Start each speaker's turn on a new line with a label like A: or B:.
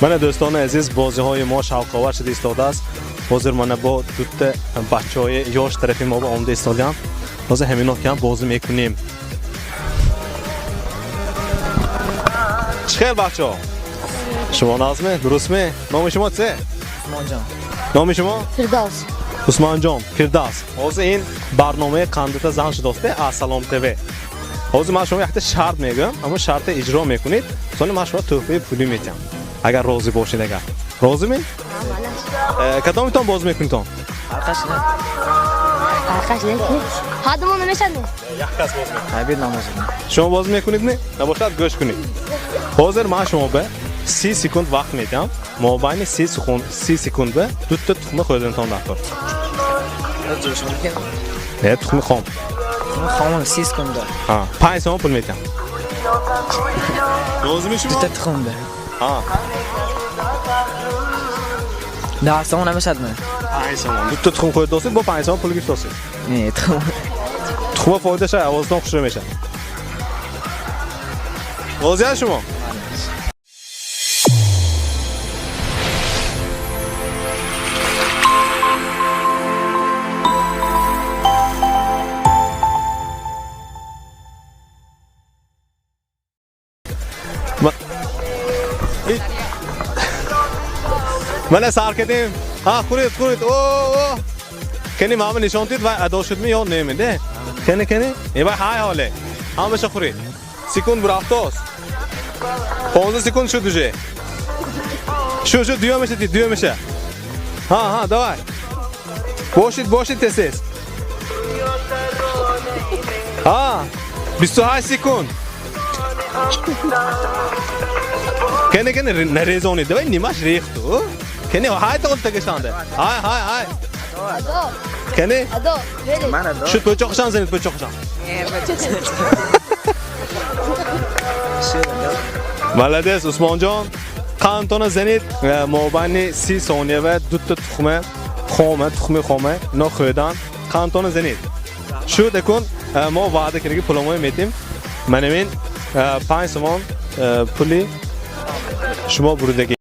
A: Мана, дӯстони азиз, бозиҳои мо шавқовар шуда истодааст. Ҳозир мана бо дута бачаҳои ёш тарафи мо омада истодаанд. Ҳозир ҳамино кам бозӣ мекунем. Чӣ хел, бачаҳо? Шумо нағзме? Дурустме? Номи шумо че?
B: Усмонҷон.
A: Номи шумо?
C: Фирдавс.
A: Усмонҷон, Фирдавс. Ҳозир ин барномаи қандата зан шудост аз Салом ТВ. Ҳозир ман шумо якта шарт мегӯям, ҳамон шарта иҷро мекунед, сони ман шумо тӯҳфаи пулӣ метиҳам. Агар розӣ бошед, агар. Розиме? Кадомитон боз мекунитон?
B: Фарқаш не.
C: Фарқаш не. Ҳадамон намешад.
A: Як кас боз мекунад.
B: Ҳабид намоз.
A: Шумо боз мекунед, не? Набошад, гӯш кунед. Ҳозир ман шумо ба 30 секунд вақт медиҳам. Мобайни 30 секунд, 30 секунд ба дута тухма хӯрданатон даркор.
B: Ҷӯшонки.
A: Не, тухми хом.
B: Хомон 30 секунда.
A: Ҳа, 5 сомон пул медиҳам. Розими шумо?
B: Дута тухмда.
A: Ҳа.
B: 10 сомон намешадми?
A: 5 сомон. Дута тухм хӯрда досед, бо 5 сомон пул гирифтосед.
B: Не, тухм.
A: Тухма фоидаша овозатон хушрӯ мешавад. Розиян шумо? Мана, сар кардем. Ҳа, хӯред, хӯред. О, о. Кани, мама нишон дид, вай адо шудми ё неме, де? Кани, кани? Э, вай ҳай ҳоле. Ҳамаша хӯред. Секунд бурафтост. 15 секунд шуд уже. Шу, шу, дуюмаша дид, дуюмаша. Ҳа, ҳа, давай. Бошид, бошид, тез тез. Ҳа, 28 секунд. Кани, кани, нарезонид. Давай, нимаш рехту. Кани, ҳай тағул тагашанда. Ҳай, ҳай, ҳай.
C: Адо.
A: Кани?
C: Адо. Беред.
B: Ман адо.
A: Шуд, пӯчоқшан занед, пӯчоқшан.
B: Шуд.
A: Молодец, Усмонҷон. Қандтона занед, мобайни 30 сония ва дута тухма хома, тухми хома ино хӯрдан. Қандтона занед. Шуд, акун мо ваъда кардем, пуламоя метим. Манамин 5 сомон пули шумо бурдагӣ.